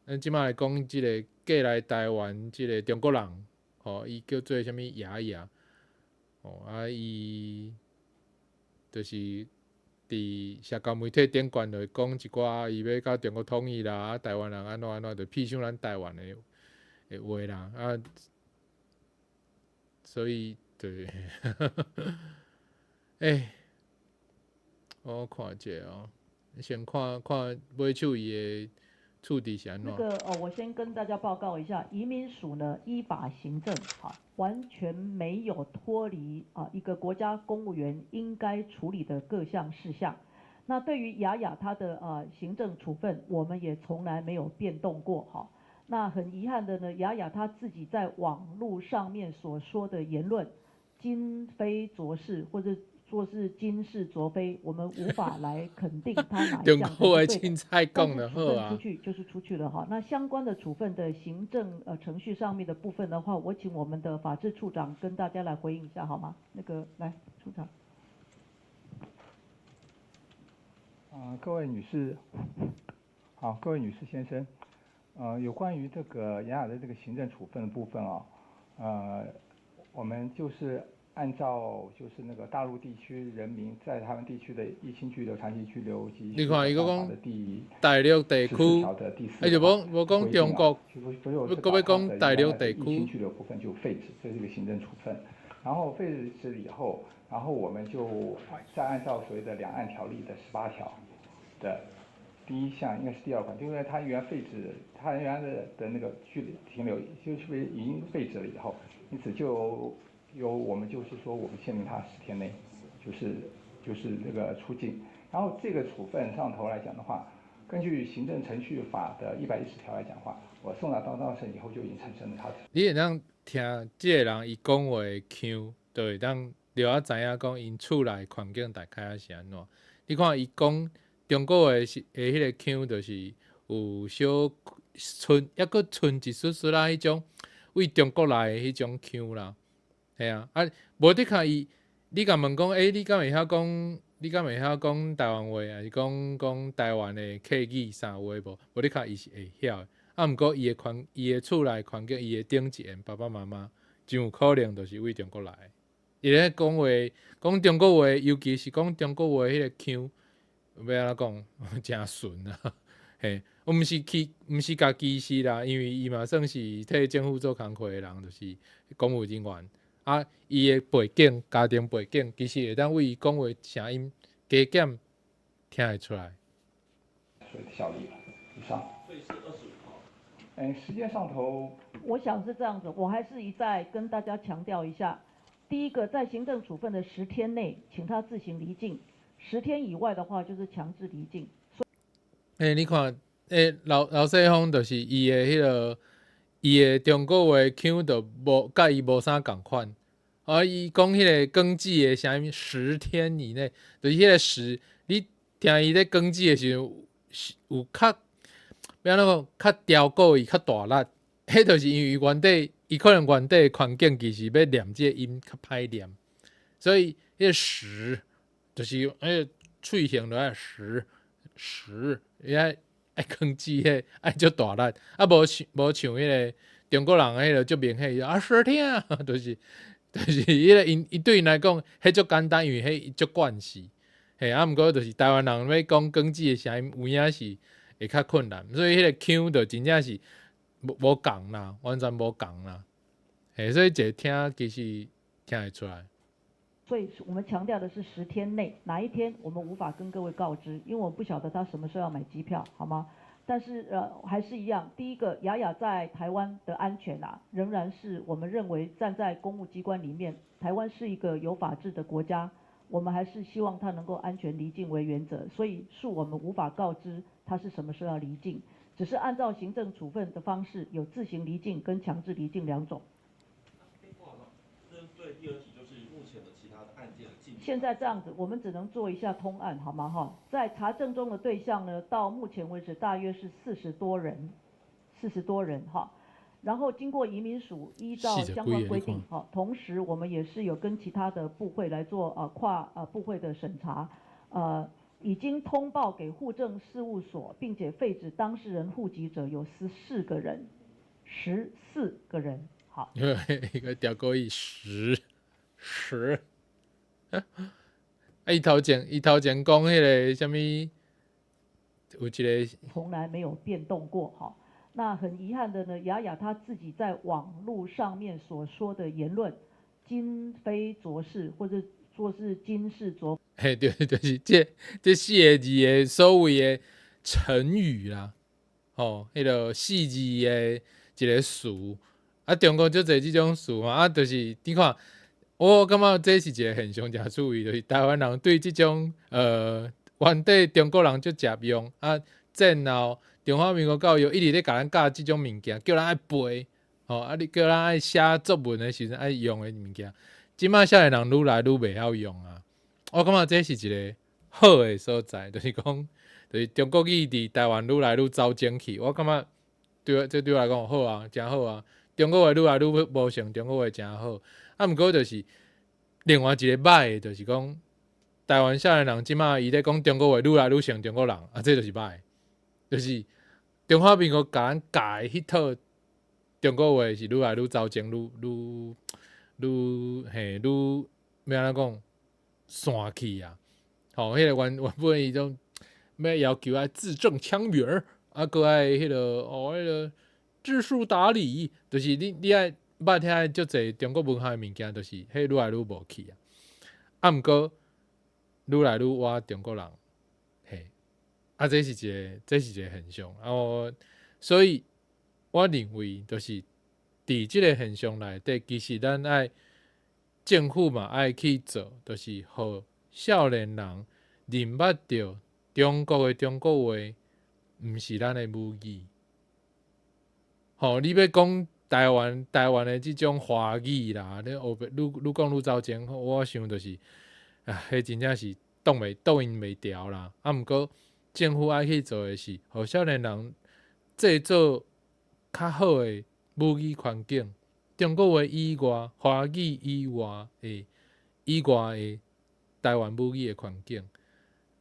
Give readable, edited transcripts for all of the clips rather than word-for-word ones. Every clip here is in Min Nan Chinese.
咱這馬來講這个過來台灣這个中國人，吼，伊叫做啥物雅雅，吼，啊伊就是佇社交媒體頂懸就會講一寡伊欲佮中國統一啦，啊台灣人按怎按怎，就痞傷咱台灣的話啦，啊，所以對，欸，我看一下哦，先看看尾手伊的處置是按怎。那個哦，我先跟大家報告一下，移民署呢依法行政，哈，完全沒有脫離啊一個國家公務員應該處理的各項事項。那對於雅雅她的行政處分，我們也從來沒有變動過，哈。那很遺憾的呢，雅雅她自己在網路上面所說的言論，今非昨是，或者說是今是昨非，我們無法來肯定他哪一項是對的。但是處分出去就是出去了哈。那相關的處分的行政程序上面的部分的話，我請我們的法制處長跟大家來回應一下好嗎？那個來處長。啊，各位女士，好，各位女士先生，有關於這個雅雅的這個行政處分的部分啊，我們就是按照就是那個大陸地區人民在他們地區的依親居留、長期居留及你看伊閣講大陸地區，伊就無無講中國，閣欲講大陸地區。依親居留部分就廢止，這是一個行政處分。然後廢止了以後，然後我們就再按照所謂的兩岸條例的18條的第一項，應該是第二款，因為它原來廢止，它原來的那個居停留就是已經廢止了以後，因此就由我們就是說，我們限定他10天內，就是那個出境。然後這個處分上頭來講的話，根據行政程序法的110條來講的話，我送達到當事人以後就已經產生了他。你會當聽這個人伊講話的腔，就會當了仔知影講𪜶厝內環境大概是按怎。你看伊講中國話是的彼個腔，就是有小賰，抑閣賰一絲絲仔彼種為中國來的彼種腔啦。嘿啊，啊，無的確伊，你共問講，欸，你敢會曉講？你敢會曉講台灣話，抑是講講台灣的客語啥話無？無的確伊是會曉的。啊，毋過伊的環，伊的厝內環境，伊的頂一緣爸爸媽媽，真有可能就是為中國來的。伊咧講話，講中國話，尤其是講中國話彼个腔，欲按怎講，誠順啊。嘿，我毋是去，毋是共歧視啦，因為伊嘛算是替政府做工課的人，就是公務人員。啊，伊的背景，家庭背景，其實會當為伊講話聲音加減聽會出來。效力以上。所以是25號。嗯，時間上頭。我想是這樣子，我還是一再跟大家強調一下，第一個，在行政處分的十天內，請他自行離境；十天以外的話，就是強制離境。欸，你看，欸，劉世峰就是伊的彼個，伊的中國話腔就無，佮伊無啥仝款。啊！伊講彼个管制的啥物十天以內，就是彼个十，你聽伊咧管制的時陣，有較欲按怎講，較刁故意，較大力。彼就是因為原底，伊可能原底環境其實欲念這个音較歹念，所以彼个十就是彼个喙型就愛十十，伊愛愛管制彼愛足大力，啊無像無像彼个中國人彼个足明顯，啊十天，就是。就是彼个𪜶，伊對𪜶來講，彼足簡單，因為彼足慣勢。嘿，啊，毋過就是台灣人欲講管制的聲音，有影是會較困難，所以彼個腔就真正是無無仝啦，完全無仝啦。嘿，所以一下聽其實聽會出來。所以我們強調的是十天內，哪一天我們無法跟各位告知，因為我們不曉得他什麼時候要買機票，好嗎？但是還是一樣，第一個雅雅在台灣的安全啊，仍然是我們認為站在公務機關裡面，台灣是一個有法治的國家，我們還是希望他能夠安全離境為原則，所以恕我們無法告知他是什麼時候要離境，只是按照行政處分的方式，有自行離境跟強制離境兩種。針對第二題，就是目前的其他的案件的進展。現在這樣子，我們只能做一下通案，好嗎？哈，在查證中的對象呢，到目前為止大約是四十多人，四十多人哈。然後經過移民署依照相關規定，哈，同時我們也是有跟其他的部會來做跨部會的審查，已經通報給戶政事務所，並且廢止當事人戶籍者有十四個人，十四個人。好，一個屌過一十十。啊！伊頭前講彼个啥物，有一個從來沒有變動過。哈，那很遺憾的呢，雅雅她自己在網路上面所說的言論，今非昨是，或者說是今是昨。嘿，對，就是這四个字的所謂的成語啦，吼，彼个四字的一个詞，啊，中國足濟這種詞嘛，啊，就是你看，我感覺這是一個現象，誠趣味，就是台灣人對這種原底中國人足捷用，啊，戰後中華民國教育一直咧共咱教這種物件，叫咱愛背，吼，啊，你叫咱愛寫作文的時陣愛用的物件，這擺少年人愈來愈袂曉用啊。我感覺這是一個好的所在，就是講，就是中國語佇台灣愈來愈走精去。我感覺對這對我來講好啊，誠好啊。中國話愈來愈無像中國話誠好。啊，毋過就是另外一個歹的，就是講台灣少年人這擺伊咧講中國話愈來愈像中國人，啊，這就是歹，就是中華民國共咱教的彼套中國話是愈來愈走精，愈愈愈嘿愈欲按怎講散去啊！吼，彼个原本伊種欲要求愛字正腔圓，啊，閣愛彼个哦，彼个知書達理，就是你愛捌遐足濟中國文化的物件，就是彼愈來愈無去啊。啊，毋過愈來愈倚中國人，嘿，啊，這是一個現象啊。我所以我認為，就是佇這個現象內底，其實咱愛政府嘛愛去做，就是予少年人認捌著中國的中國話，毋是咱的母語。吼，你欲講台灣的這種華語啦，你烏白愈愈講愈走精，我想就是，啊，彼真正是擋𪜶袂牢啦。啊，毋過政府愛去做的是，予少年人製造較好的母語環境，中國話以外、華語以外的台灣母語的環境，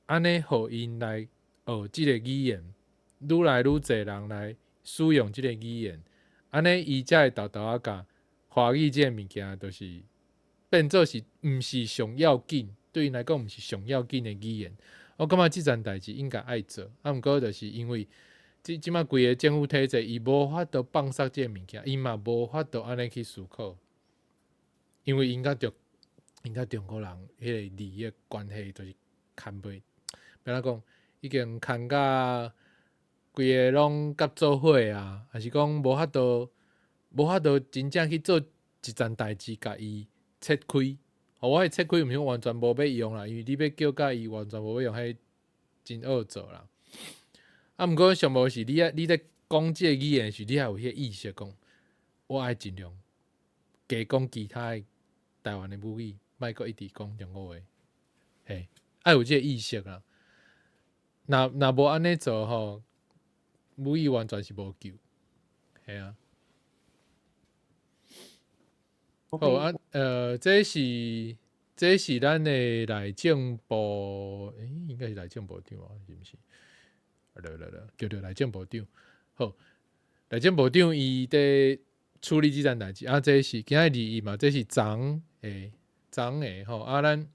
按呢，予𪜶來學這個語言，愈來愈濟人來使用這個語言，按呢，伊才會沓沓仔共華語這个物件，就是變做是毋是上要緊，對𪜶來講毋是上要緊的語言。我感覺這層代誌應該愛做，啊，毋過就是因為這擺規个政府體制，伊無法度放捒這个物件，伊嘛無法度按呢去思考，因為𪜶佮中國人彼个利益關係就是牽袂，欲按怎講，已經牽甲規个攏合做伙啊，抑是講無法度真正去做一層代誌，共伊切開。吼，我的切開毋是完全無欲用啦，因為你欲叫共伊完全無欲用，彼真惡做啦。啊，毋過上無是你愛你咧講這個語言時，你愛有彼個意識講，我愛盡量加講其他的台灣的母語，莫閣一直講中國話，嘿，愛有這個意識啦。若無按呢做吼，母語完全是無救，嘿啊。好啊，這是咱的內政部，欸，應該是內政部長啊，是毋是？來來來，對對，內政部長。好，內政部長伊佇處理這件代誌，啊，這是今仔日伊嘛，這是昨的昨的吼，啊，咱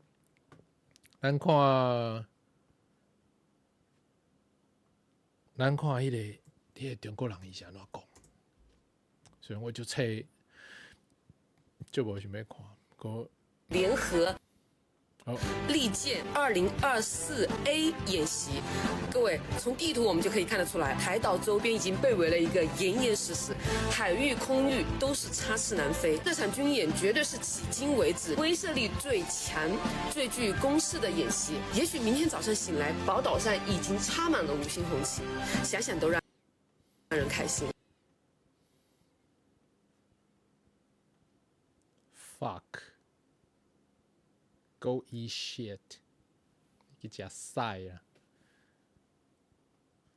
看彼个中國人伊是按怎講？雖然我就冊就無想欲看，閣聯合利劍2024 A 演習，各位從地圖我們就可以看得出來，台島周邊已經被圍了一個嚴嚴實實，海域、空域都是插翅難飛。這場軍演絕對是迄今為止威懾力最強、最具攻勢的演習。也許明天早上醒來，寶島上已經插滿了五星紅旗，想想都讓人開心。 Fuck. Go eat shit！去食屎啊！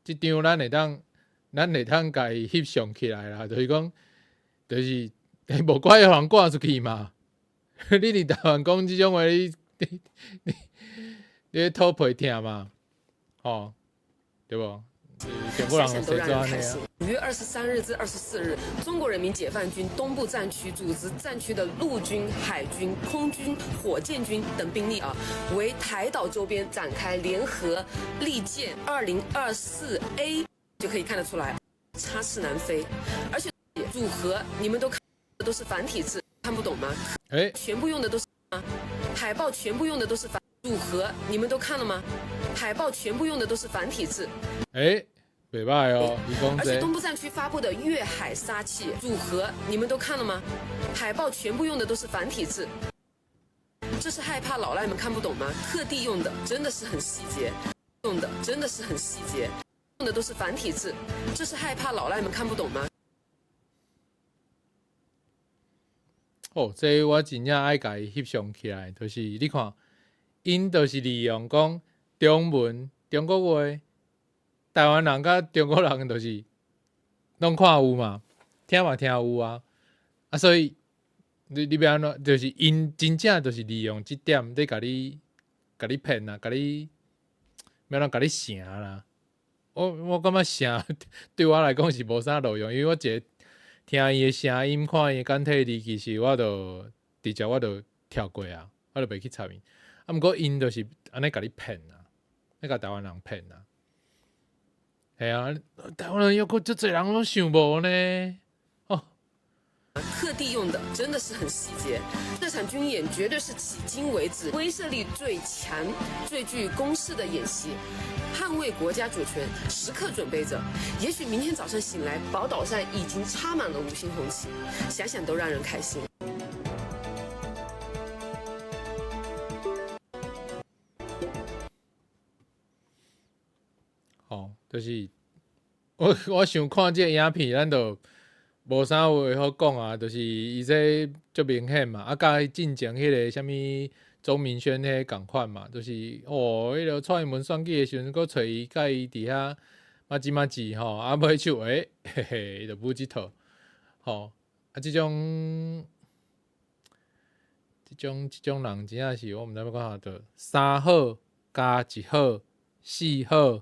這張咱會當共伊翕相起來啦，就是講，就是無怪予人趕出去嘛。你佇台灣講這種話，你討皮疼嘛？吼，對無？中國人都讓人開心。5月23日至24日，中國人民解放軍東部戰區組織戰區的陸軍、海軍、空軍、火箭軍等兵力啊，為台島周邊展開聯合利劍2024 A，就可以看得出來，插翅難飛。而且組合你們都看都是繁體字，看不懂嗎？欸，全部用的都是啊，海報全部用的都是繁組合，你們都看了嗎？海報全部用的都是繁體字。欸，袂䆀哦，而且東部戰區發布的粵海殺器組合，你們都看了嗎？海報全部用的都是繁體字，這是害怕老賴們看不懂嗎？特地用的，真的是很細節，用的真的是很細節，用的都是繁體字，這是害怕老賴們看不懂嗎？哦，這我真正愛共伊翕相起來，就是你看，𪜶就是利用講中文、中國話。台灣人佮中國人就是攏看有嘛，聽嘛聽有啊，啊所以你欲按怎，就是𪜶真正就是利用這點咧共你共你騙啊，共你欲按怎共你成啦。我感覺成對我來講是無啥路用，因為我一个聽伊的聲音，看伊的簡體字，其實我就直接我就跳過啊，我就袂去插伊。啊，毋過𪜶就是按呢共你騙啊，咧共台灣人騙啊。係啊，台灣人猶閣足濟人攏想無呢。哦，特地用的真的是很細節。這場軍演絕對是迄今為止威懾力最強、最具攻勢的演習，捍衛國家主權，時刻準備着。也許明天早上醒來，寶島上已經插滿了五星紅旗，想想都讓人開心。哦，就是我想看這个影片，咱就無啥話好講啊。就是伊這足明顯嘛，啊，佮進前彼个啥物鍾明軒彼个仝款嘛，就是哦，彼个蔡英文選舉的時陣，閣揣伊佮伊佇遐麻吉麻吉吼，啊尾手欸，嘿嘿，伊就舞這套，吼，啊，這種人真正是我毋知欲講啥，就三好加一好，四好。